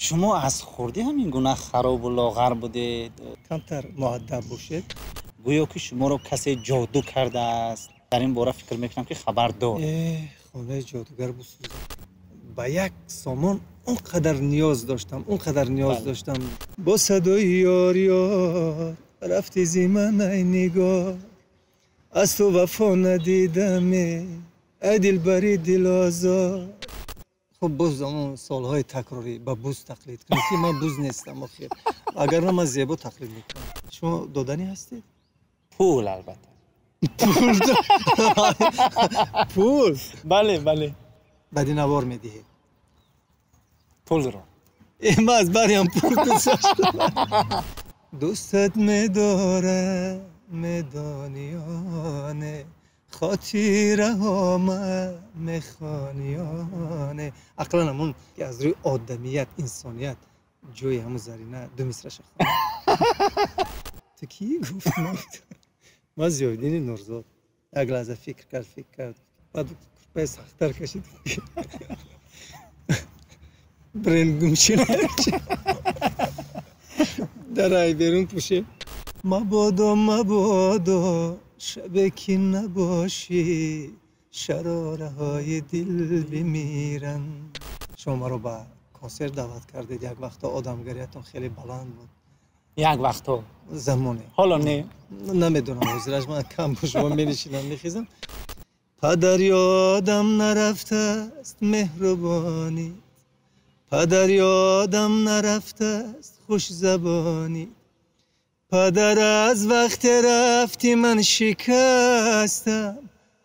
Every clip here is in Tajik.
Шумо аз хурдӣ ҳамин гуна харобу лоғар будед? Камтар муаддаб бошед. Гӯё ки шуморо касе ҷоду кардааст. Дар ин бора фикр мекунам, ки хабар дор. Хонаи ҷодугар бисӯзад. Ба як сомон он қадар ниёз доштам, он қадар ниёз доштам. Бо садои ёр ёр рафти зи ман, ай нигор, аз ту вафо надидаме, ай дилбари дилозор. Хуб, боз ҳамон солҳои такрорӣ ба буз тақлид кунед, ки ман буз нестам охир. Агар на, ман зебо тақлид мекунам. Шумо доданӣ ҳастед? Пул, албатта. Пул? Бале, бале. Баъди навор медиҳед? Пулро. Ман аз бариам пул гузаштам. Дӯстат медорам, медониёне, хотираҳома мехониёне. Ақлан ҳамон ки аз рӯи одамият, инсоният ҷои ҳамун Зарина ду мисраша хон. Ту кӣ? Гуфт: ман Зиёиддини Нурзод. Як лаҳза фикр кард, фикр кард, баъд курпаи сахттар кашид. Бренд гумшина дар ай берун пӯше. Мабодо, мабодо шабе ки набошӣ, шарораҳои дил бимиранд. Шумо маро ба консерт даъват кардед. Як вақто одамгариятон хеле баланд буд. Як вақто. Замоне. Ҳоло не? Намедонам, ҳозираш ман кам бо шумо менишинам, мехезам. Падар, ёдам нарафтааст меҳрубонӣ, падар, ёдам нарафтааст хушзабонӣ. Падар, аз вақте рафти, ман шикастам,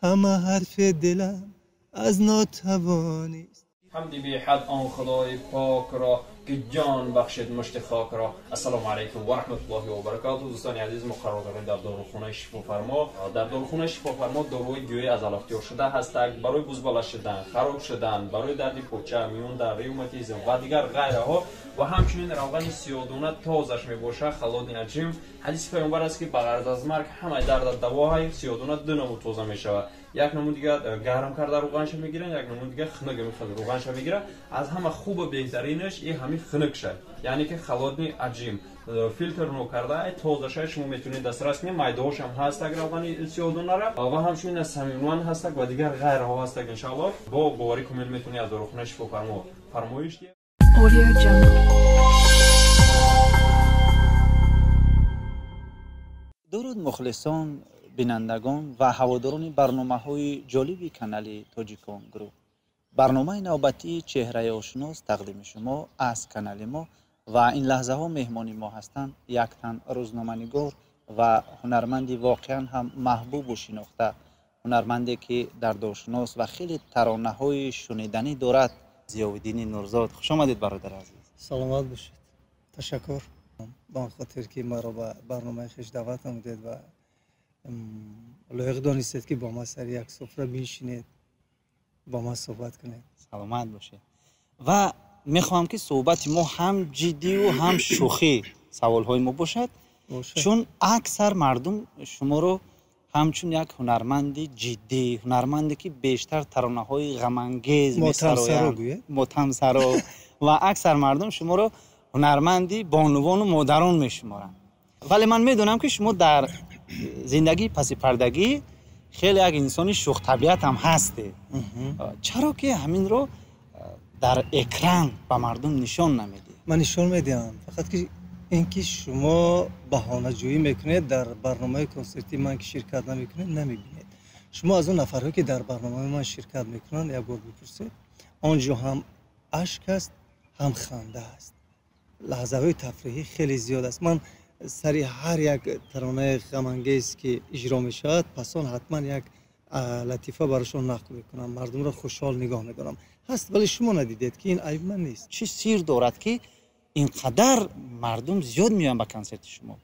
ҳама ҳарфи дилам аз нотавонист. Ҳамди беҳад он Худои пок ро, ки ҷон бахшид мушти хок ро. Ассалому алайкум ва раҳматуллоҳи ва баракатуҳ. Дӯстони азиз, мо қарор дорем дар дорухонаи Шифофармо. Дар дорухонаи Шифофармо доруҳои гиёҳӣ аз алафтиёр шуда ҳастак барои бузбала шудан, хароб шудан, барои дарди поча, миёндар, ревматизм ва дигар ғайраҳо ва ҳамчунин равғани сиёдона тозаш мебошад, холодный отжим. Ҳадиси Паёмбар аст, ки ба ғараз аз марг ҳамаи дарда давоҳай. Сиёдона ду намуд тоза мешавад: як намуд дига гарм карда рӯғанша мегиранд, як намуд дига хунук рӯғанша мегиранд. Аз ҳама хубу беҳтаринаш и ҳамин хунукша, яъне ки холодный отжим, филтр нокарда тозаша. Шумо метавонед дастрас кунед, майдаҳошам ҳастак равғани сиёдонара ва ҳамчунин самиман ҳастак ва дигар ғайраҳо ҳастак. Иншаалло, бо боварӣ комил метавонед аз дорухонаи Шифофармо фармоиш диҳед. Audio Jungle. Дуруд, мухлисон, бинандагон ва ҳаводорони барномаҳои ҷолиби канали Тоҷикон Груп. Барномаи навбатии «Чеҳраи ошнос» тақдими шумо аз канали мо ва ин лаҳзаҳо меҳмони мо ҳастанд як тан рӯзноманигор ва ҳунарманди воқеан ҳам маҳбубу шинохта, ҳунарманде ки дардошинос ва хеле таронаҳои шуниданӣ дорад, Зиёвиддини Нурзод. Хуш омадед, бародари азиз. Саломат бошед, ташаккур ба он хотир, ки маро ба барномаи хеш даъват намудед ва лоиқ донистед, ки бо ман сари як суфра биншинед, бо ман суҳбат кунед. Саломат бошед. Ва мехоҳам, ки суҳбати мо ҳам ҷиддиву ҳам шӯхӣ саволҳои мо бошад, чун аксар мардум шуморо ҳамчун як ҳунарманди ҷиддӣ, ҳунарманде ки бештар таронаҳои ғамангез месароянд, мотамсаро, ва аксар мардум шуморо ҳунарманди бонувону модарон мешуморанд. Вале ман медонам, ки шумо дар зиндагии пасипардагӣ хеле як инсони шӯхтабиат ҳам ҳастед. Чаро ки ҳаминро дар экран ба мардум нишон намедиҳед? Ман нишон медиҳам, фақат ки ин ки шумо баҳонаҷӯӣ мекунед, дар барномаи консертии ман ки ширкат намекунед, намебинед. Шумо аз он нафарҳое, ки дар барномаи ман ширкат мекунанд, як бор бипурсед. Он ҷо ҳам ашк аст, ҳам ханда аст, лаҳзаҳои тафриҳӣ хеле зиёд аст. Ман сари ҳар як таронаи ғамангез, ки иҷро мешавад, пас он ҳатман як латифа барошон нақл мекунам, мардумро хушҳол нигоҳ медорам. Ҳаст, вале шумо надидед, ки ин айб ман нест. Чӣ сир дорад, ки ин қадар мардум зиёд меоянд ба консерти шумо?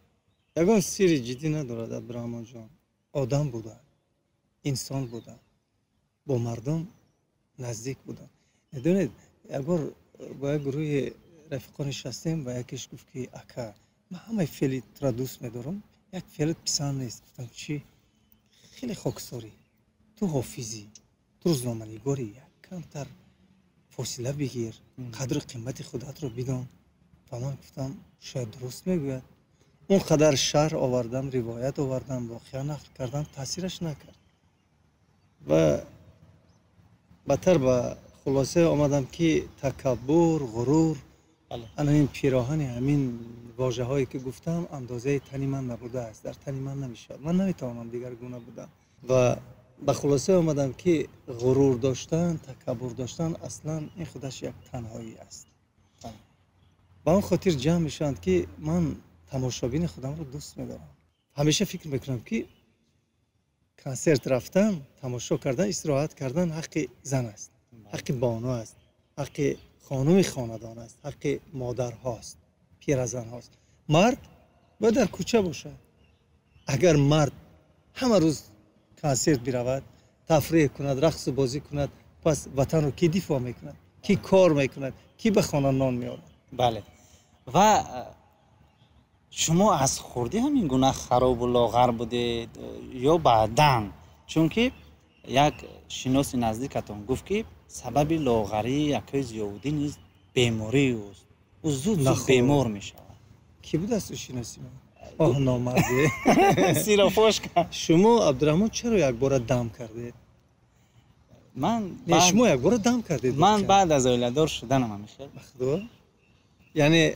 Ягон сири ҷиддӣ надорад, Абдураҳмонҷон. Одам будам, инсон будам, бо мардум наздик будам. Медонед, якбор бо як гурӯҳи рафиқон нишастем ва якеш гуфт, ки ака, ман ҳамаи феъли тура дӯст медорам, як феълат писанд нест. Гуфтам: чӣ? Хеле хоксорӣ, ту ҳофизӣ, ту рӯзноманигорӣ, як камтар Фосила бигир, қадру қимати худатро бидон. Ва ман гуфтам, шояд дуруст мегӯяд. Он қадар шарҳ овардам, ривоят овардам, воқеа нақл кардам, таъсираш накард. Ва бадтар ба хулоса омадам, ки такаббур, ғурур, ана ин пироҳани ҳамин вожаҳое ки гуфтам, андозаи тани ман набудааст, дар тани ман намешавад, ман наметавонам дигаргуна будам. Ва ба хулоса омадам, ки ғурур доштан, такаббур доштан аслан ин худаш як танҳоӣ аст. Ба он хотир ҷамъ мешаванд, ки ман тамошобини худамро дӯст медорам. Ҳамеша фикр мекунам, ки консерт рафтан, тамошо кардан, истироҳат кардан ҳаққи зан аст, ҳаққи бону аст, ҳаққи хонуми хонадон аст, ҳаққи модарҳост, пиразанҳост. Мард бояд дар кӯча бошад. Агар мард ҳама рӯз консерт биравад, тафреҳ кунад, рақсу бозӣ кунад, пас ватанро ки дифоъ мекунад, ки кор мекунад, ки ба хона нон меорад? Бале. Ва шумо аз хурдӣ ҳамин гуна харобу лоғар будед ё баъдан? Чунки як шиноси наздикатон гуфт, ки сабаби лоғарии акои Зиёвуддин низ бемории ӯст. Ӯ зуд зуд бемор мешавад. Кӣ будааст ӯ шиноси ман? Оҳ, номарде! Сиро фош кард. Шумо, Абдураҳмон, чаро якбора дам кардед? Ман шумо якбора дам кардед. Ман баъд аз оиладор шуданам ҳамеша. Ба худо? Яъне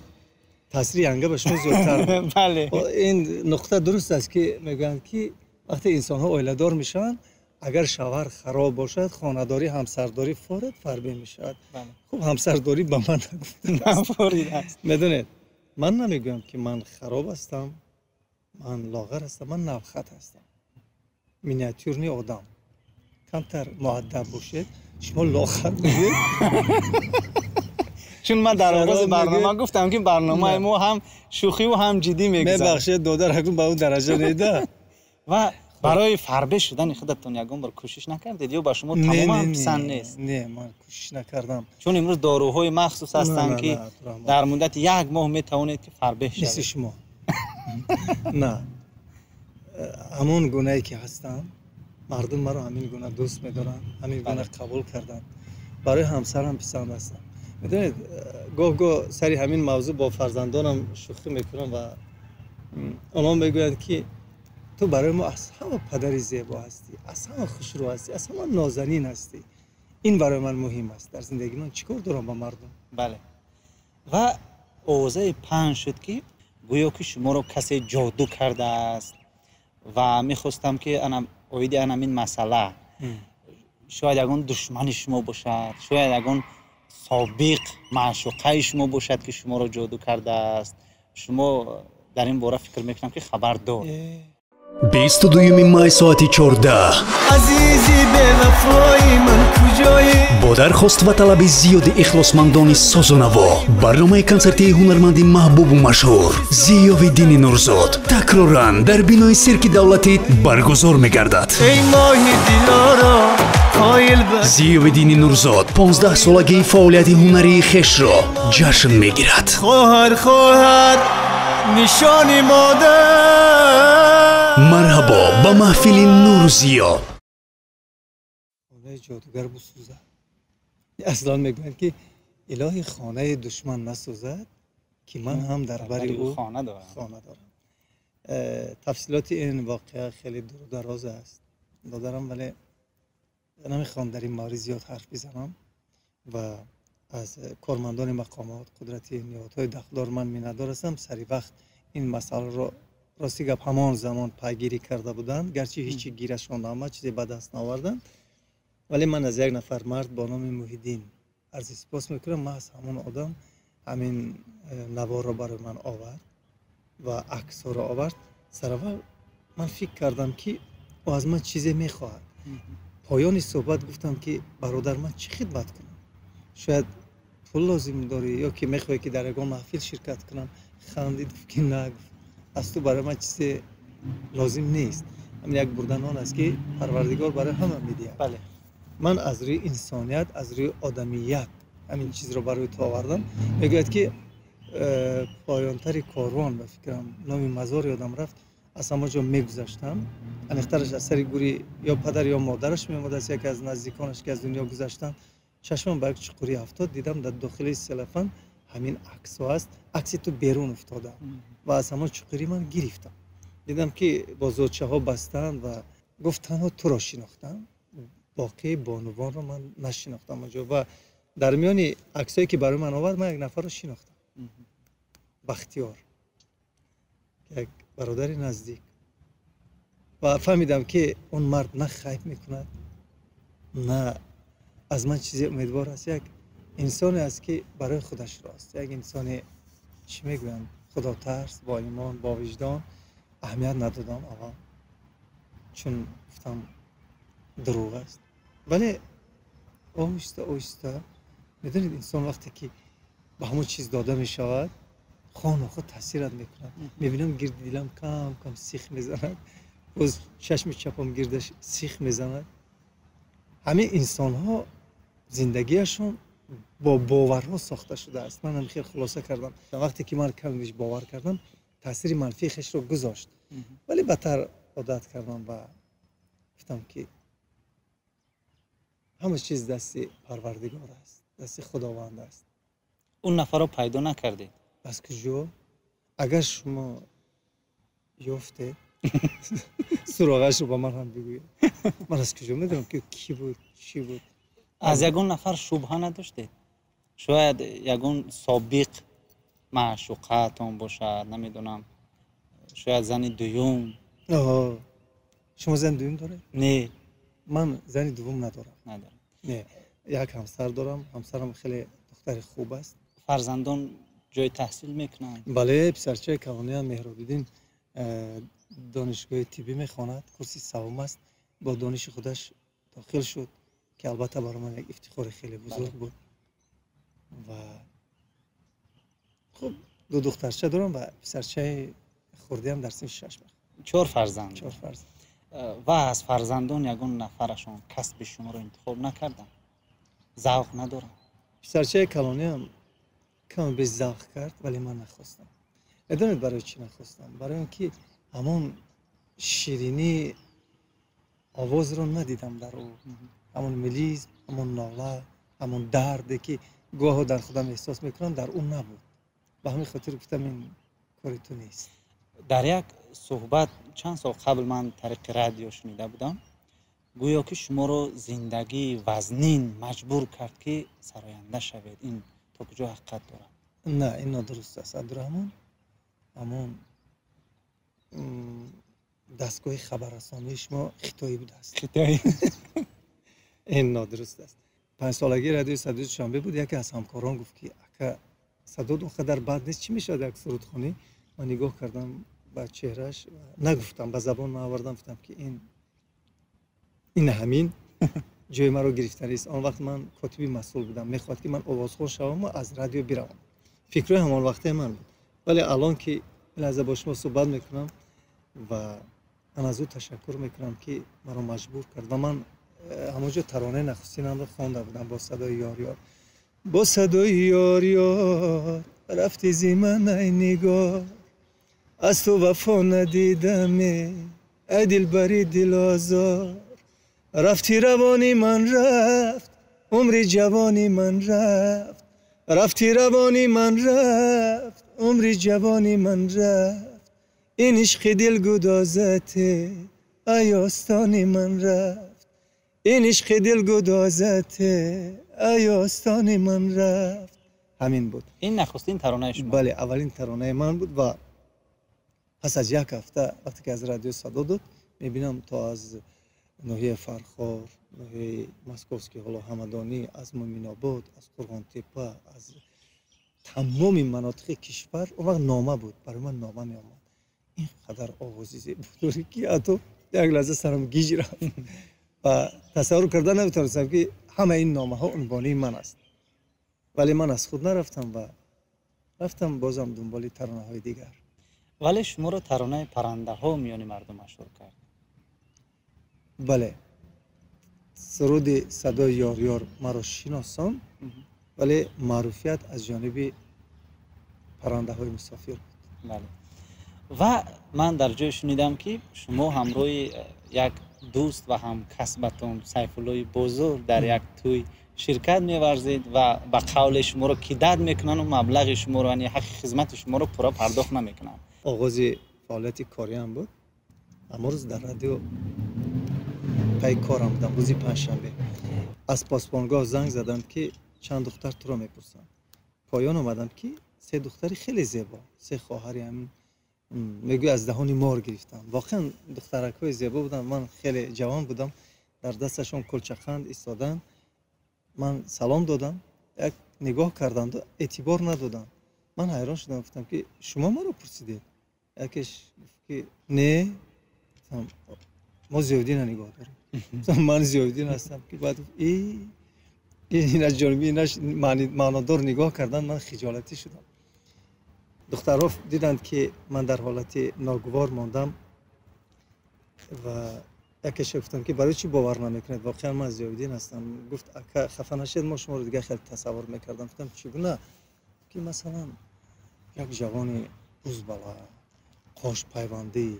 таъсири янга ба шумо зиёдтар. Бале. Ин нуқта дуруст аст, ки мегӯянд, ки вақте инсонҳо оиладор мешаванд, агар шавҳар хароб бошад, хонадорӣ, ҳамсардорӣ форид фарбе мешавад. Хуб, ҳамсардорӣ ба ман нагуфтааст. Аст. Медонед, ман намегӯям, ки ман хароб ҳастам, ман лоғар ҳастам, ман навхат ҳастам. Миниатюрный одам. Камтар муаддаб бошед, шумо лоғар мегӯед. Чун ман дар оғози барнома гуфтам, ки барномаи мо ҳам шӯхиву ҳам ҷиддӣ мегузарад. Мебахшед, додар, ҳакун ба он дараҷа неда. Ва барои фарбе шудани худатон ягон бор кӯшиш накардед ё ба шумо тамоман писанд нест? Не, ман кӯшиш накардам. Чун имрӯз доруҳои махсус ҳастанд, ки дар муддати як моҳ метавонед, ки фарбеҳ шавед. Мисли шумо. На, ҳамон гунае ки ҳастам, мардум маро ҳамин гуна дӯст медоранд, ҳамин гуна қабул карданд. Барои ҳамсарам писанд ҳастам. Медонед, гоҳ гоҳ сари ҳамин мавзӯъ бо фарзандонам шӯхӣ мекунам ва онҳо мегӯянд, ки ту барои мо аз ҳама падари зебо ҳастӣ, аз ҳама хушрӯ ҳастӣ, аз ҳама нозанин ҳастӣ. Ин барои ман муҳим аст дар зиндагӣ. Ман чӣ кор дорам ба мардум? Бале. Ва овозаи паҳн шуд, ки гӯё ки шуморо касе ҷоду кардааст ва мехостам, ки оиди анамин масъала, шояд ягон душмани шумо бошад, шояд ягон собиқ маъшуқаи шумо бошад, ки шуморо ҷоду кардааст. Шумо дар ин бора фикр мекунам, ки хабар дор. 22 май соати 14 Азизи бевафои ман, куҷоӣ? Бо дархост ва талаби зиёди ихлосмандони созунаво, барномаи консертии ҳунарманди маҳбубу машҳур Зиёвиддини Нурзод такроран дар бинои сирки давлатӣ баргузор мегардад. Эй моҳи дилоро қоил ба Зиёвиддини Нурзод 15 солагии фаъолияти ҳунарии хешро ҷашн мегирад. Хоҳар, хоҳар, нишони модар. Марҳабо ба маҳфили нуру зиё. Хонаи ҷодугар бисӯзад. Аслан мегӯянд, ки илоҳи, хонаи душман насӯзад, ки ман ҳам дар бари ӯ хона дорам. Хона дорам. Тафсилоти ин воқеа хеле дуру дароз аст, додарам, вале намехоҳам дар ин маврид зиёд ҳарф бизанам ва аз кормандони мақомот, қудрати ниҳодҳои дахлдор ман миннатдор ҳастам. Сари вақт ин масъаларо, рости гап, ҳамон замон пайгирӣ карда буданд, гарчи ҳечи гирашон наомад, чизе ба даст наоварданд, вале ман аз як нафар мард бо номи Муҳиддин арзи сипос мекунам. Ман аз ҳамон одам ҳамин наворро барои ман овард ва аксҳоро овард. Сараввал ман фикр кардам, ки ӯ аз ман чизе мехоҳад. Поёни суҳбат гуфтам, ки бародар, ман чӣ хидмат кунам? Шояд пул лозим дорӣ ё ки мехоҳӣ, ки дар ягон маҳфил ширкат кунам? Хандид, гуфт, ки на, гуфт, аз ту барои ман чизе лозим нест, ҳамин як бурдан он аст, ки Парвардигор барои ҳама медиҳад. Ман аз рӯи инсоният, аз рӯи одамият ҳамин чизро барои ту овардам. Мегӯяд, ки поёнтари корвон, ба фикрам, номи мазор ёдам рафт, аз ҳамон ҷо мегузаштам, аниқтараш аз сари гӯри ё падар ё модараш меомадааст, яке аз наздиконаш, ки аз дунё гузаштанд. Чашмам ба як чуқурӣ афтод, дидам дар дохили селофан ҳамин аксҳо аст, акси ту берун уфтода ва аз ҳамон чуқурӣ ман гирифтам. Дидам ки бо зодчаҳо бастанд ва гуфт танҳо туро шинохтам, боқии бонувонро ман нашинохтам онҷо. Ва дар миёни аксҳое ки барои ман овард, ман як нафарро шинохтам, Бахтиёр, як бародари наздик, ва фаҳмидам ки он мард на хайб мекунад, на аз ман чизе умедвор аст. Як инсоне аст ки барои худаш рост, як инсоне чӣ мегӯянд, худотарс, бо имон, бо виҷдон. Аҳамият надодам аввал, чун гуфтам дурӯғ аст, вале оҳиста оҳиста медонед, инсон вақте ки ба ҳамон чиз дода мешавад, хоҳ таъсират мекунад. Мебинам гирди дилам кам кам сих мезанад, боз чашми чапам гирдаш сих мезанад. Ҳамин инсонҳо зиндагиашон бо боварҳо сохта шудааст. Ман ҳам хеле хулоса кардам, вақте ки ман каме беш бовар кардам, таъсири манфии хешро гузошт, вале бадтар одат кардам ва гуфтам ки ҳама чиз дасти Парвардигор аст, дасти Худованд аст. Он нафарро пайдо накардед? Аз куҷо? Агар шумо ёфтед, суроғашро ба ман ҳам бигӯед. Ман аз куҷо медонам ки кӣ буд, чӣ буд? Аз ягон нафар шубҳа надоштед? Шояд ягон собиқ маъшуқаатон бошад, намедонам, шояд зани дуюм. Шумо зани дуюм доред? Не. Ман зани дуввум надорам. Надорам. Не, як ҳамсар дорам, ҳамсарам хеле духтари хуб аст. Фарзандон ҷои таҳсил мекунанд? Бале, писарчаи калониам Меҳробиддин донишгоҳи тиббӣ мехонад, курси севум аст, бо дониши худаш дохил шуд, ки албатта барои ман як ифтихори хеле бузург буд. Ва хуб, ду духтарча дорам ва писарчаи хурдиам дар синфи шаш мехонад. Чор фарзанд? Чор фарзанд. Ва аз фарзандон ягон нафарашон касби шуморо интихоб накарданд? Завқ надоранд? Писарчаи калониам кам беш завқ кард, вале ман нахостам. Медонед барои чӣ нахостам? Барои он ки ҳамон ширинии овозро надидам дар ӯ, ҳамон мелизм, ҳамон нола, ҳамон дарде ки гоҳо дар худам эҳсос мекунам, дар ӯ набуд. Ба ҳамин хотир гуфтам ин кори ту нест. Дар як суҳбат чанд сол қабл ман тариқи радио шунида будам, гӯё ки шуморо зиндагии вазнин маҷбур кард ки сароянда шавед. Ин то куҷо ҳақиқат дорад? На, ин нодуруст аст, Абдураҳмон. Ҳамон дастгоҳи хабаррасонии шумо хитоӣ будааст. Хитоӣ. Ин нодуруст аст. Панҷсолагии радиои Садои Душанбе буд, яке аз ҳамкорон гуфт ки ака, садот он қадар бад нест, чӣ мешавад як сурудхонӣ? Ман нигоҳ кардам ба чеҳраш, нагуфтам, ба забон наовардам, гуфтам ки ин ҳамин ҷои маро гирифтанист. Он вақт ман котиби масъул будам, мехоҳад ки ман овозхон шавам ва аз радио биравам. Фикрҳои ҳамон вақтаи ман буд. Вале алон ки лаҳза бо шумо суҳбат мекунам ва ман аз ӯ ташаккур мекунам ки маро маҷбур кард ва ман ҳамонҷо таронаи нахустинамро хонда будам бо садои ёр ёр. Бо садои ёр ёр рафти зи ман ай нигор, аз ту вафо надидаме ай дилбари дилозор. Рафти равони ман рафт, умри ҷавони ман рафт, рафти равони ман рафт, умри ҷавони ман рафт. Ин ишқи дилгудозате ай остони ман рафт, ин ишқи дилгудозате ай остони ман рафт. Ҳамин буд. Ин нахустин таронаи шумо? Бале, аввалин таронаи ман буд ва пас аз як ҳафта вақте ки аз радио садо дод, мебинам то аз ноҳияи Фархор, ноҳияи Московский, ҳоло Ҳамадонӣ, аз Муминобод, аз Қурғонтеппа, аз тамоми манотиқи кишвар он вақт нома буд, барои ман нома меомад. Ин қадар овози зебо дорӣ ки ҳатто як лаҳза сарам гиҷ рафт ва тасаввур карда наметавонистам ки ҳамаи ин номаҳо унвонии ман аст. Вале ман аз худ нарафтам ва рафтам бозам дунболи таронаҳои дигар. Вале шуморо таронаи паррандаҳо миёни мардум машҳур кард. Бале, суруди садои ёр ёр маро шиносон, вале маъруфият аз ҷониби паррандаҳои мусофир буд. Бале. Ва ман дар ҷое шунидам ки шумо ҳамроҳи як дӯст ва ҳамкасбатон Сайфуллои Бозор дар як тӯй Ширкат меварзед ва ба қавле шуморо кидать мекунанд ва маблағи шуморо, яъне ҳаққи хизмати шуморо пурра пардохт намекунанд. Оғози фаъолияти кориам буд. Ҳамон рӯз дар радио пай корам будам, рӯзи панҷшанбе. Аз посбонгоҳ занг заданд, ки чанд духтар туро мепурсанд. Поён омадам, ки се духтари хеле зебо, се хоҳари ҳамин, мегӯй, аз даҳони мор гирифтам. Воқеан духтаракҳои зебо буданд. Ман хеле ҷавон будам. Дар дасташон кулчақанд истоданд. Ман салом додам, як нигоҳ карданду эътибор надоданд. Ман ҳайрон шудам, гуфтам, ки шумо маро пурсидед? Якеш гуфт, ки не, мо Зиёвиддина нигоҳ дорем. Ман Зиёвиддин ҳастам. Ки баъд ин аз ҷониби инаш маънодор нигоҳ кардан, ман хиҷолатӣ шудам. Духтарҳо диданд, ки ман дар ҳолати ногувор мондам, ва якеша гуфтам, ки барои чӣ бовар намекунед, воқеан ман Зиёвиддин ҳастам. Гуфт: «Ака, хафа нашед, мо шуморо дигар хеле тасаввур мекардам». Гуфтам: «Чӣ гуна?» Ки масалан, як ҷавони бузбала, қошпайвандӣ,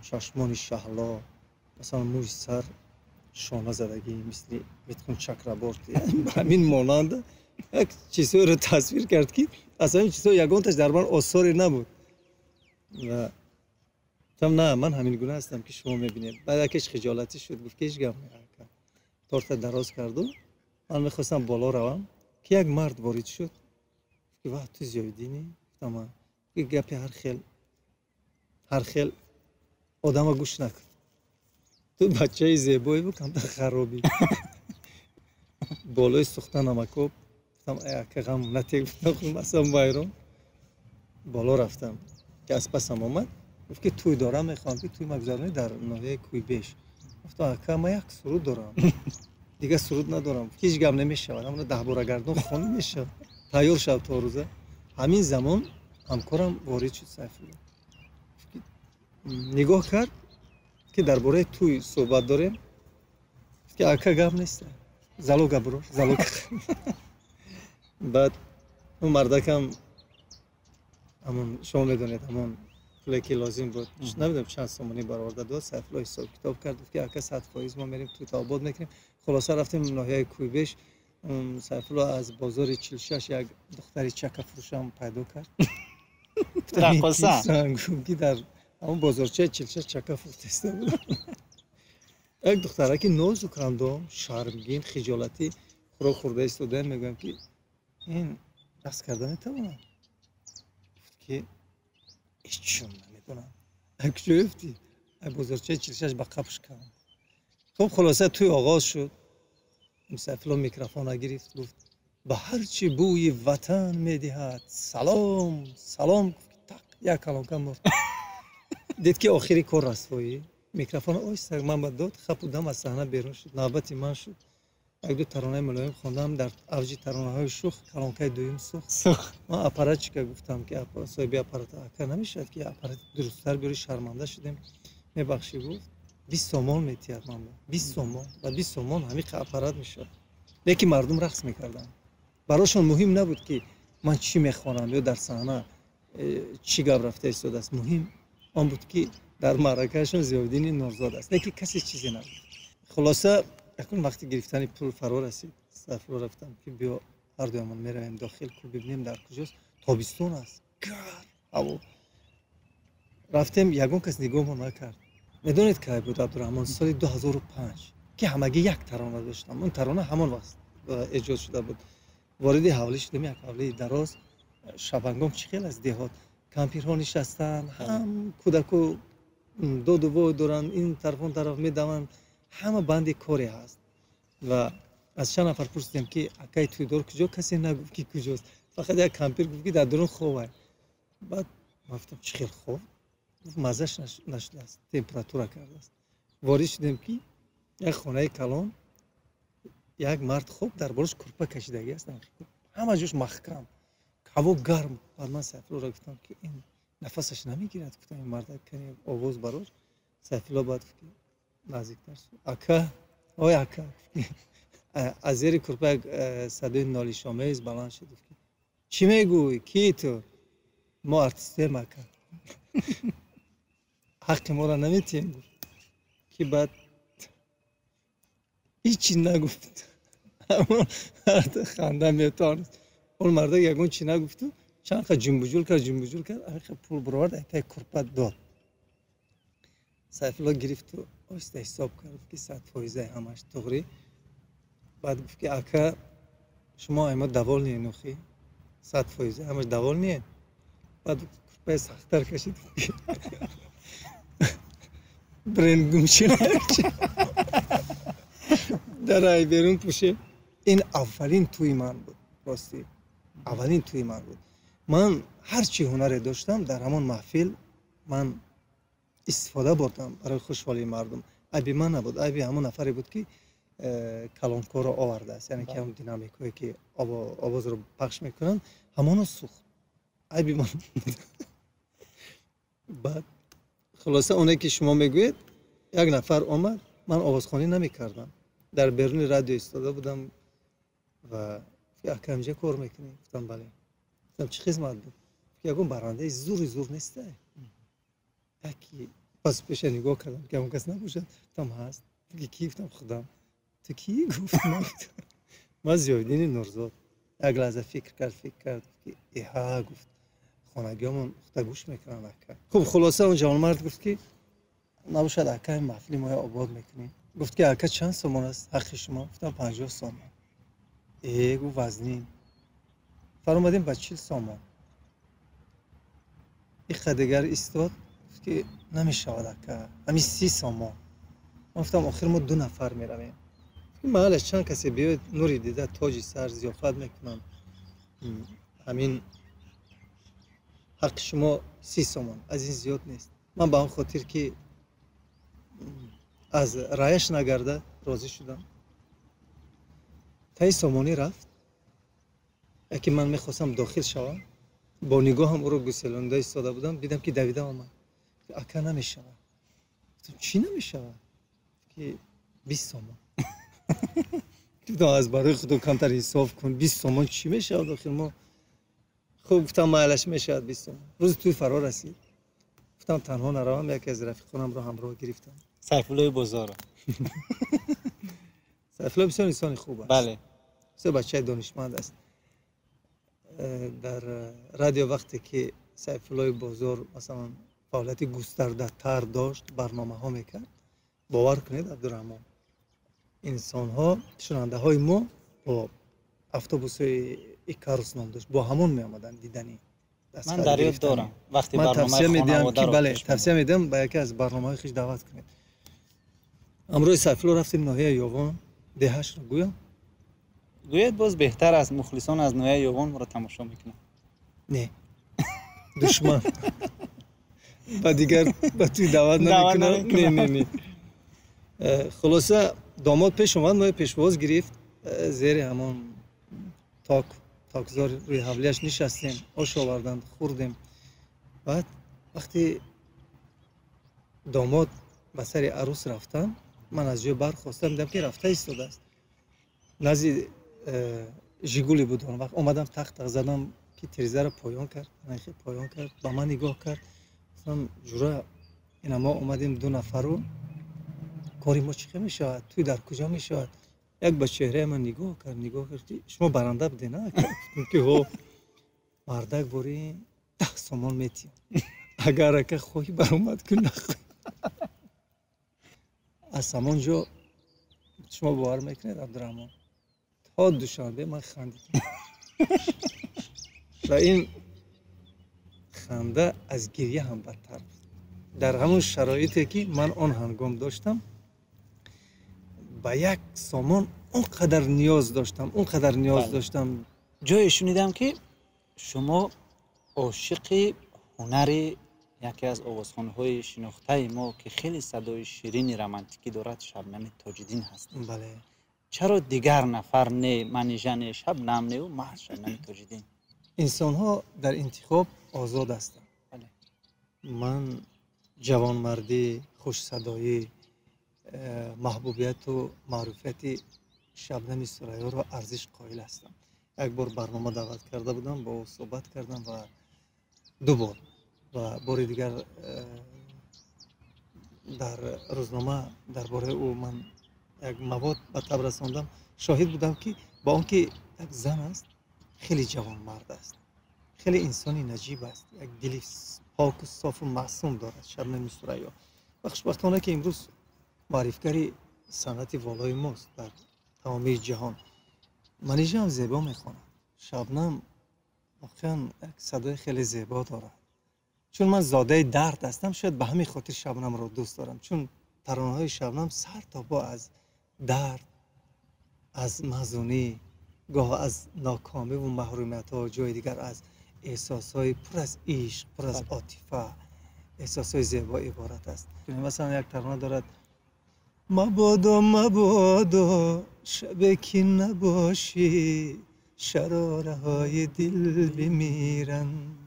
чашмони шаҳло, масалан, мӯи сар шона задагӣ, мисли Митхун Чакраборти, ба ҳамин монанд як чизҳоеро тасвир кард, ки аз ҳамин чизҳо ягонташ дар ман осоре набуд. Ва гуфтам: «На, ман ҳамин гуна ҳастам, ки шумо мебинед». Баъд якеш хиҷолатӣ шуд, гуфт, ки ҳеҷ гап не, ака. Торта дароз карду ман мехостам боло равам, ки як мард ворид шуд, ки: «Ва ту Зиёвиддинӣ?» Гуфтам: «А». Гапи ҳар хел ҳар хел одама гӯш накун, ту бачаи зебоеву камтар харобӣ, болои сӯхта намакоб. Гуфтам: «Ака, ғам натег». Гуфтам, вайрон боло рафтам, ки аз пасам омад, гуфт, ки тӯй дорам, мехоҳам, ки тӯй магузаронӣ дар ноҳияи Кӯйбеш. Гуфтам: «Ака, ман як суруд дорам, дигар суруд надорам». Ҳеҷ гап намешавад, ҳамона даҳборагардон хонӣ мешавад, тайёр шав то рӯза. Ҳамин замон ҳамкорам ворид шуд, Сайфулло. Нигоҳ кард, ки дар бораи тӯй суҳбат дорем, ки: «Ака, гап нест, залога буро, залога». Баъд ӯ мардакам ҳамон, шумо медонед, ҳамон пуле, ки лозим буд, намедонам чанд сомонӣ бароварда дод. Сайфулло ҳисоб китоб кард, гуфт, ки: «Ака, 100% мо мерем, тӯйта обод мекунем». Хулоса, рафтем ноҳияи Кӯйбеш. Сайфулло аз бозори 46 як духтари чакафурӯшам пайдо кард. Раққоса. Ки дар ҳамон бозорчаи 46 чака фурӯхтаиста буд. Як духтараки нозукандом, шармгин, хиҷолатӣ, хӯрок хӯрда истодаем. Мегӯям, ки ин рақс карда метавонад? Гуфт, ки ҳеҷ чун намедонам. Ай куҷо ёфтӣ? Ай бозорчаи 46 ба қапш кардам. Хуб, хулоса, тӯй оғоз шуд. Сайфулло микрофона гирифт, гуфт: «Ба ҳар чӣ бӯи ватан медиҳад, салом, салом». Тақ, як калонка мурд. Дид, ки охири кор расвоӣ. Микрофон оҳиста ман ба дод, хапу дам аз саҳна берун шуд. Навбати ман шуд. Як ду таронаи мулоим хондам. Дар авҷи таронаҳои шух калонкаи дуюм сӯхт. Ман аппаратчика гуфтам, ки соҳиби аппарат: «Ака, намешавад, ки аппарати дурусттар биёри? Шарманда шудем, мебахшӣ». Гуфт, 20 сомон метиҳад ман, 20 сомон. Ва 20 сомон ҳамиқа аппарат мешавад. Лекин мардум рақс мекарданд, барошон муҳим набуд, ки ман чӣ мехонам ё дар саҳна чӣ гап рафта истодааст. Муҳим он буд, ки дар маъракаашон Зиёвиддини Нурзод аст. Лекин касе чизе набуд. Хулоса, акнун вақти гирифтани пул фаро расид. Сайфулло рафтам, ки биё, ҳардуямон меравем дохил, ку бибинем дар куҷост. Тобистон аст, гарм ҳаво. Рафтем, ягон кас нигоҳмо накард. Медонед, кай буд, Абдураҳмон? Соли 2005, ки ҳамагӣ як тарона доштам. Он тарона ҳамон вақт эҷод шуда буд. Вориди ҳавлӣ шудем, як ҳавлии дароз. Шабангом чӣ хел аз деҳот, кампирҳо нишастанд, ҳам кӯдаку доду вой доранд, ин тараф, он тараф медаванд, ҳама банди коре ҳаст. Ва аз чанд нафар пурсидем, ки акаи тӯйдор куҷо? Касе нагуфт, ки куҷост. Фақат як кампир гуфт, ки дар дурун хобай. Баъд ман гуфтам: «Чӣ хел хоб?» Гуфт: «Маззаш нашудааст, температура кардааст». Ворид шудем, ки як хонаи калон, як мард хоб, дар болош курпа кашидагӣ аст, ҳама ҷош маҳкам, ҳаво гарм. Баъд ман Сайфуллоро гуфтам, ки ин нафасаш намегирад. Гуфтам: «Ин марда кане овоз барош». Сайфулло баъд гуфт, ки наздиктар: «Ака, ой ака». Аз зери курпа як садои нолишомез баланд шуд, гуфт, ки: «Чӣ мегӯй, ки ту? Мо артистем, ака, ҳаққи моро наметиҳем». Гуфт, ки баъд ҳичи нагуфт. Ханда метавонист. Он мардак ягон чи нагуфту, чанд қа ҷумбуҷул кард, ҷумбуҷул кард, ҳамин пул баровард, айтаи курпа дод. Сайфулло гирифту оҳиста ҳисоб кард, ки 100% ҳамаш туғрӣ. Баъд гуфт, ки ака, шумо аймо довольный нухӣ, 100% ҳамаш довольный. Баъд курпаи сахттар кашид, бренд гумши дар ай берун пӯше. Ин аввалин тӯи ман буд, ростӣ аввалин тӯи ман буд. Ман ҳар чӣ ҳунаре доштам, дар ҳамон маҳфил ман истифода бурдам барои хушҳолии мардум. Айби ман набуд, айби ҳамон нафаре буд, ки калонкорро овардааст, яъне ки ҳамон динамикҳое, ки овозро пахш мекунанд, ҳамоно сӯхт. Айби ман. Баъд хулоса, оне ки шумо мегӯед, як нафар омад, ман овозхонӣ намекардам, дар беруни радио истода будам ва ака, инҷа кор мекунӣ? Гуфтам, бале. Гуфтам, чӣ хизмат буд? Ягон барандаи зури зур неста? Яки пас пеша нигоҳ кардам, ки ягон кас набошад. Гуфтам, ҳаст. Ки? Гуфтам, худам. Ту кӣ? Гуфт, ман Зиёвиддини Нурзод. Як лаҳза фикр кард, фикр кард, ки иҳа, гуфт, хонагиёмон худа гӯш мекунанд, ака. Хуб, хулоса, он ҷавонмард гуфт, ки набошад, ака, маҳфили моя обод мекунем. Гуфт, ки ака, чанд сомон аст ҳаққи шумо? Гуфтам, 50 сомон. Э, гуфт, вазнин. Фаромадем ба 40 сомон. Иқа дигар истод, гуфт, ки намешавад, ака, ҳамин 30 сомон. Ман гуфтам, охир мо ду нафар меравем. Маҳалаш чанд касе биёед, нури дида, тоҷи сар, зиёфат мекунам. Ҳамин ҳаққи шумо 30 сомон, аз ин зиёд нест. Ман ба он хотир, ки аз раъяш нагардад, розӣ шудам. Таи сомонӣ рафт. Яке ман мехостам дохил шавам, бо нигоҳам ӯро гуселонда истода будам, дидам, ки давида омад. Ака, намешавад. Чӣ намешавад? Ки 20 сомон. Гуфтам, аз барои худо камтар ҳисоб кун, 20 сомон чӣ мешавад охир мо? Хуб, гуфтам, майлаш, мешавад 20 сомон. Рӯзи тӯй фаро расид. Гуфтам, танҳо наравам, яке аз рафиқонамро ҳамроҳ гирифтам. Сайфуллои Бозоро. Сайфулло бисёр инсони хуб аст. Бисёр бачаи донишманд аст. Дар радио вақте ки Сайфуллои Бозор, масалан, фаъолияти густардатар дошт, барномаҳо мекард, бовар кунед, Абдураҳмон, инсонҳо, шунавандаҳои мо бо автобусҳои Икарус ном дошт, бо ҳамон меомаданд диданӣ. Ман дар ёд дорам, вақте ман тавсия медиҳам, ки бале, тавсия медиҳам, ба яке аз барномаҳои хеш даъват кунед. Ҳамроҳи Сайфулло рафтем ноҳияи Ёвон, деҳашро гӯям? Гӯяд, боз беҳтар аст, мухлисон аз ноҳияи Ёвон моро тамошо мекунанд. Не, душман ба дигар ба туй даъват намекунам. Не, не, не. Хулоса, домод пеш омад, моя пешвоз гирифт. Зери ҳамон ток, токзор, рӯи ҳавлияш нишастем, ош оварданд, хӯрдем. Баъд вақте домод ба сари арӯс рафтан, ман аз ҷой бархостам, дидам, ки рафта истодааст. Назди Жигули буд он вақт. Омадам, тақ тақ задам, ки тирезаро поён кард, поён кард, ба ман нигоҳ кард. Гуфтам, ҷура, ина мо омадем ду нафару, кори мо чӣ хел мешавад, тӯй дар куҷо мешавад? Як ба чеҳраи ман нигоҳ кард, нигоҳ кард, ки шумо баранда будед, на? Гуфтам, ки ҳо. Мардак, бори 10 сомон метиҳам, агар ака хоҳӣ баромад кун, нахоҳӣ. Аз ҳамон ҷо, шумо бовар мекунед, Абдураҳмон, то Душанбе ман хандидам ва ин ханда аз гирья ҳам бадтар буд. Дар ҳамон шароите, ки ман он ҳангом доштам, ба 1 сомон он қадар ниёз доштам, он қадар ниёз доштам. Ҷое шунидам, ки шумо ошиқи ҳунари яке аз овозхонҳои шинохтаи мо, ки хеле садои ширини романтикӣ дорад, Шабнами Тоҷиддин ҳастед. Бале. Чаро дигар нафар не, Манижа не, Шабнам неу маҳз Шабнами Тоҷиддин? Инсонҳо дар интихоб озод ҳастанд. Ман ҷавонмардӣ, хушсадоӣ, маҳбубияту маъруфияти Шабнами Сурайёро арзиш қоил ҳастам. Як бор барнома даъват карда будам, бо ӯ суҳбат кардам ва ду бор ва бори дигар дар рӯзнома дар бораи ӯ ман як мавод ба таб расондам. Шоҳид будам, ки бо он ки як зан аст, хеле ҷавонмард аст, хеле инсони наҷиб аст, як дили поку софу маъсум дорад Шабнами Сурайё. Ва хушбахтона, ки имрӯз маърифгари санъати волои мост дар тамомии ҷаҳон. Манижа ҳам зебо мехонад. Шабнам воқеан як садои хеле зебо дорад. Чун ман зодаи дард ҳастам, шояд ба ҳамин хотир Шабнамро дӯст дорам, чун таронаҳои Шабнам сар то по аз дард, аз маҳзунӣ, гоҳ аз нокомиву маҳрумиятҳо, ҷои дигар аз эҳсосҳои пур аз ишқ, пур аз отифа, эҳсосҳои зебо иборат аст. Масалан, як тарона дорад: «Мабодо, мабодо шабе ки набошӣ, шарораҳои дил бимиранд,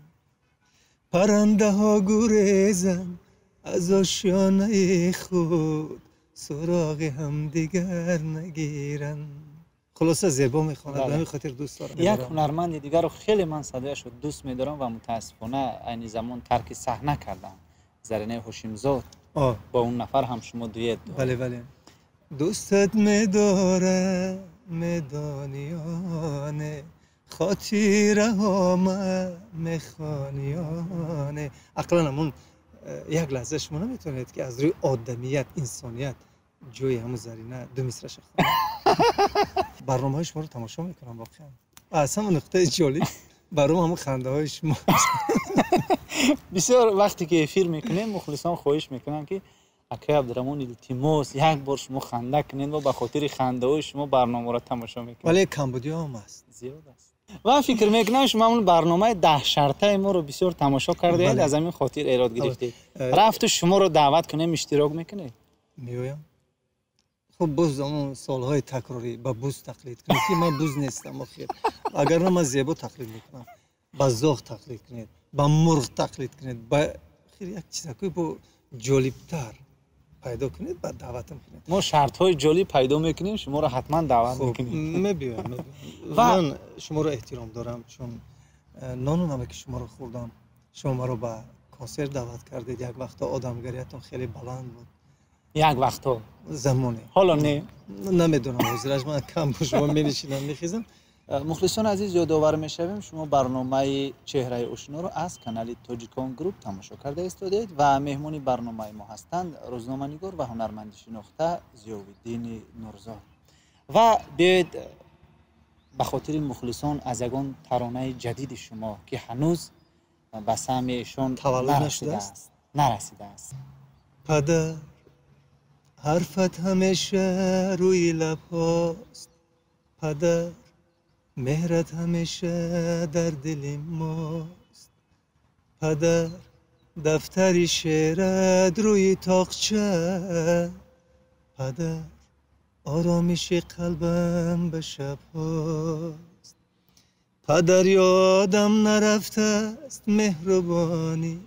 паррандаҳо гурезанд аз ошёнаи худ, суроғи ҳамдигар нагиранд». Хулоса, зебо мехонад, ба ҳамин хотир дӯст дорам. Як ҳунарманди дигарро хеле ман садояшро дӯст медорам ва мутаассифона айни замон тарки саҳна кардам, Заринаи Ҳошимзод. Бо он нафар ҳам шумо дуэт доред. Бале, бале. «Дӯстат медорам, медонӣ ё не, хотираҳома мехонӣ ё не». Ақаллан ҳамун як лаҳза шумо наметавонед, ки аз рӯи одамият, инсоният ҷои ҳамун Зарина ду мисраша хонед? Барномаҳои шуморо тамошо мекунам воқеан. Аз ҳама нуқтаи ҷолиб баром ҳамун хандаҳои шумо. Бисёр вақте ки эфир мекунем, мухлисон хоҳиш мекунанд, ки акай Абдураҳмон, илтимос, як бор шумо ханда кунед, мо ба хотири хандаҳои шумо барномаро тамошо мекунем. Вале камбудиҳоам аст. Зиёд аст. Ва фикр мекунам, шумо ҳамун барномаи 10 шартаи моро бисёр тамошо кардаед, аз ҳамин хотир эрод гирифтед. Рафту шуморо даъват кунем, иштирок мекунед? Меоям. Хуб, боз ҳамон суолҳои такрорӣ: ба буз тақлид кунед, ки ман буз нестам охир, агар на ман зебо тақлид мекунам. Ба зоғ тақлид кунед, ба мурғ тақлид кунед, ба як чизакои бо ҷолибтар пайдо кунед, баъд даъватам кунед. Мо шартҳои ҷолиб пайдо мекунем, шуморо ҳатман даъват мекунем. Мебиёям. Ман шуморо эҳтиром дорам, чун нону намаки шуморо хӯрдам. Шумо маро ба консерт даъват кардед як вақто, одамгариятон хеле баланд буд. Як вақто. Замоне. Ҳоло не? Намедонам, ҳозираш ман кам бо шумо менишинам, мехезам. Мухлисон азиз, ёдовар мешавем, шумо барномаи «Чеҳраи ошноро» аз канали Тоҷикон Груп тамошо карда истодаед ва меҳмони барномаи мо ҳастанд рӯзноманигор ва ҳунарманди шинохта Зиёвиддини Нурзод. Ва биёед, ба хотири мухлисон аз ягон таронаи ҷадиди шумо, ки ҳанӯз ба самъи эшон нарасидааст. Падар, ҳарфат ҳамеша рӯи лабҳост, падар, меҳрат ҳамеша дар дили мост, падар, дафтари шеърат рӯи тоқча, падар, оромиши қалбам ба шабҳост, падар, ёдам нарафтааст меҳрубонит,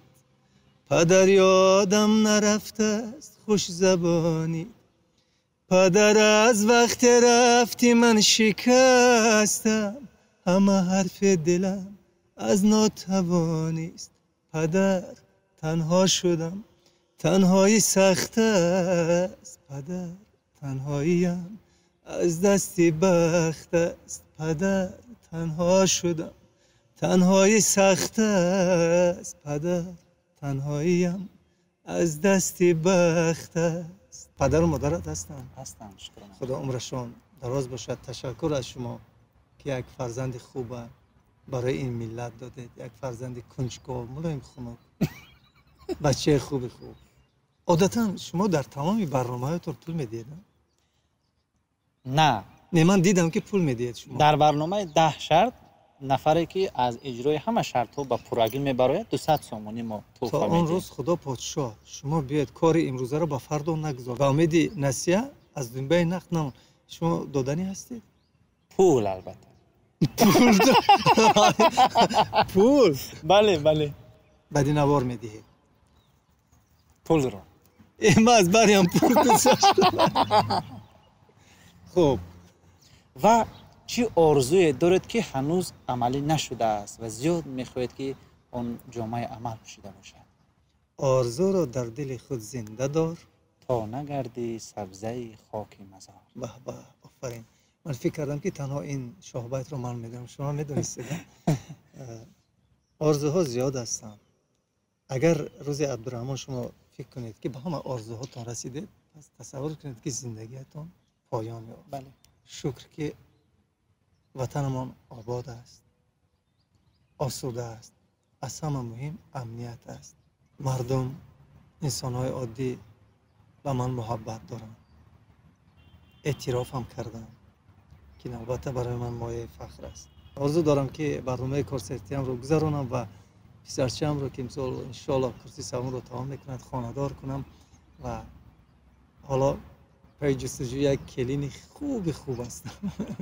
падар, ёдам нарафтааст хушзабонит, падар, аз вақте рафти ман шикастам, ҳама ҳарфи дилам аз нотавонист, падар, танҳо шудам, танҳоӣ сахт аст, падар, танҳоиям аз дасти бахт аст, падар, танҳо шудам, танҳоӣ сахт аст, падар, танҳоиям аз дасти бахт аст. Падару модарат ҳастанд? Ҳастанд, шукрона. Худо умрашон дароз бошад. Ташаккур аз шумо, ки як фарзанди хуба барои ин миллат додед, як фарзанди кунҷков, мулоим, хунук, бачаи хуби хуб. Одатан шумо дар тамоми барномаҳоятон пул медиҳед? На. Не, ман дидам, ки пул медиҳед шумо. Дар барномаи 10 шарт нафаре ки аз иҷрои ҳама шартҳо ба пуррагӣ мебарояд, 200 сомонӣ мо То тӯҳфа он медиҳем. рӯз Худо подшоҳ, шумо биёед, кори имрӯзаро ба фардо нагузор, ба умеди насия аз дунбаи нақд намон. Шумо доданӣ ҳастед? Пул, албатта. Пул? Бале. Баъди навор медиҳед? Пулро. Ма аз бариам пул гузоштам. Хуб. Ва чӣ орзуе доред, ки ҳанӯз амалӣ нашудааст ва зиёд мехоҳед, ки он ҷомаи амал пӯшида бошад? Орзуро дар дили худ зинда дор, то нагарди сабзаи хоки мазор. Баҳ баҳ, офарин! Ман фикр кардам, ки танҳо ин шоҳбайтро ман медонам, шумо медонистед. Орзуҳо зиёд ҳастанд. Агар рӯзе, Абдураҳмон, шумо фикр кунед, ки ба ҳама орзуҳотон расидед, пас тасаввур кунед, ки зиндагиятон поён ёфт. Шукр, ки ватанамон обод аст, осуда аст, аз ҳама муҳим амният аст. Мардум, инсонҳои оддӣ ба ман муҳаббат доранд, эътирофам карданд, ки албатта барои ман мояи фахр аст. Орзу дорам, ки барномаи консертиамро гузаронам ва писарчаамро, ки имсол иншоалло курси севумро тамом мекунад, хонадор кунам ва ҳоло пайи ҷустуҷӯи як келини хуби хуб ҳастам.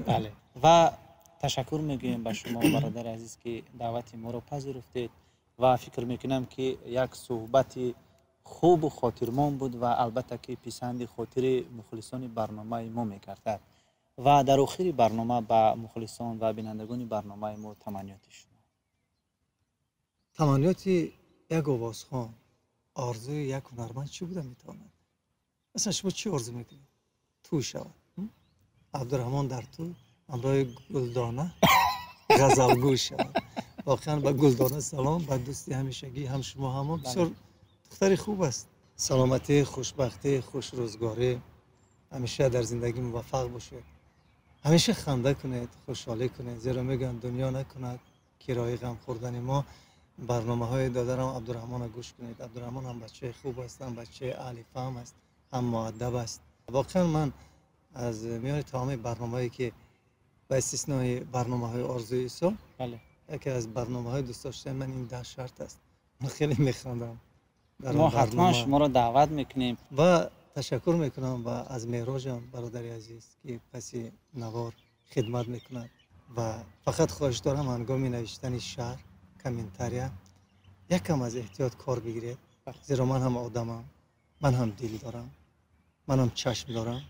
Бале, ва ташаккур мегӯем ба шумо, бародари азиз, ки даъвати моро пазируфтед, ва фикр мекунам, ки як суҳбати хубу хотирмон буд ва албатта ки писанди хотири мухлисони барномаи мо мегардад. Ва дар охири барнома ба мухлисон ва бинандагони барномаи мо таманниёти шумо. Таманниёти як овозхон, орзуи як ҳунарманд чӣ буда метавонад? Масалан, шумо чӣ орзу мекунед? Тӯй шавад, Абдураҳмон дар тӯй ҳамроҳи Гулдона ғазалгӯй шавад. Воқеан, ба Гулдона салом, ба дӯсти ҳамешагӣ, ҳам шумо, ҳамон бисёр духтари хуб аст. Саломатӣ, хушбахтӣ, хушрӯзгорӣ, ҳамеша дар зиндагӣ муваффақ бошед, ҳамеша ханда кунед, хушҳолӣ кунед, зеро мегӯянд, дунё накунад кирои ғам хӯрдани мо. Барномаҳои додарам Абдураҳмонро гӯш кунед. Абдураҳмон ҳам бачаи хуб аст, ҳам бачаи аҳли фаҳм аст, ҳам муаддаб аст. Воқеан, ман аз миёни тамоми барномаҳое, ки ба истиснои барномаҳои Орзуи Исо, яке аз барномаҳои дӯстдоштаи ман ин «10 шарт» аст. Ман хеле механдам. Мо ҳатман шуморо даъват мекунем. Ва ташаккур мекунам ва аз Меҳроҷам, бародари азиз, ки паси навор хидмат мекунад. Ва фақат хоҳиш дорам, ҳангоми навиштани шарҳ, комментария, якам аз эҳтиёт кор бигиред, зеро ман ҳам одамам, ман ҳам дил дорам, ман ҳам чашм дорам.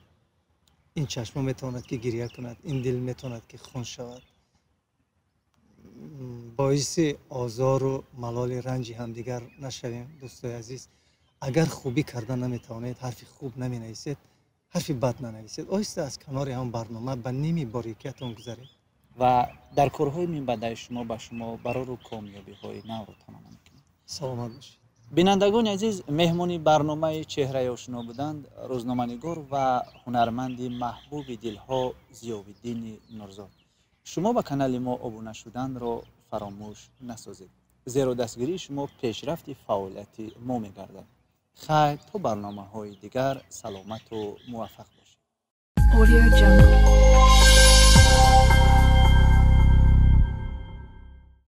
Ин чашмо метавонад, ки гиря кунад, ин дил метавонад, ки хун шавад. Боиси озору малоли ранҷи ҳамдигар нашавем, дӯстои азиз. Агар хубӣ карда наметавонед, ҳарфи хуб наменависед, ҳарфи бад нанависед, оҳиста аз канори ҳам барнома ба ними борикиятон гузаред. Ва дар корҳои минбаъдаи шумо ба шумо барору комёбиҳои навро таманно мекунем. Саломат бошед. Бинандагони азиз, меҳмони барномаи «Чеҳраи ошино» буданд рӯзноманигор ва ҳунарманди маҳбуби дилҳо Зиёвиддини Нурзод. Шумо ба канали мо обуна шуданро фаромӯш насозед, зеро дастгирии шумо пешрафти фаъолияти мо мегардад. Хайр, то барномаҳои дигар, саломату муваффақ бошед. Audio Jungle.